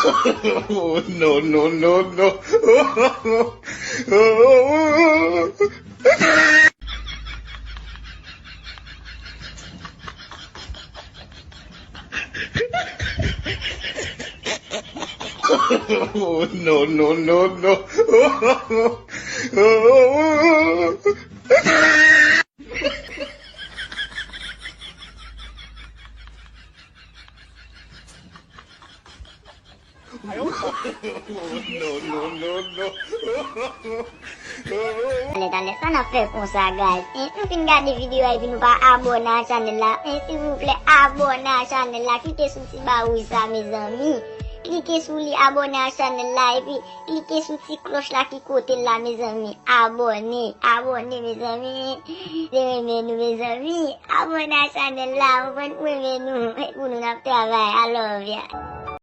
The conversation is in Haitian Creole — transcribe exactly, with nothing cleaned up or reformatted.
Oh, no, no, no, no. Oh, no, no, no, no. No, no, no, no. Talè, talè, sa n ap fè konsa, guys? En, nou fin gade videyo a epi nou pa abòne a chanèl la. En, silvouplè, abòne a chanèl la. Klike sou ti ba wouj sa, mezanmi. Klike sou li, abòne a chanèl la, epi klike sou ti klòch la ki kote l la, mezanmi. Abòne, abòne, mezanmi. Se renmen nou, mezanmi. Abòne a chanèl la, ou konprann, pou renmen nou. E pou nou n ap travay. I love ya.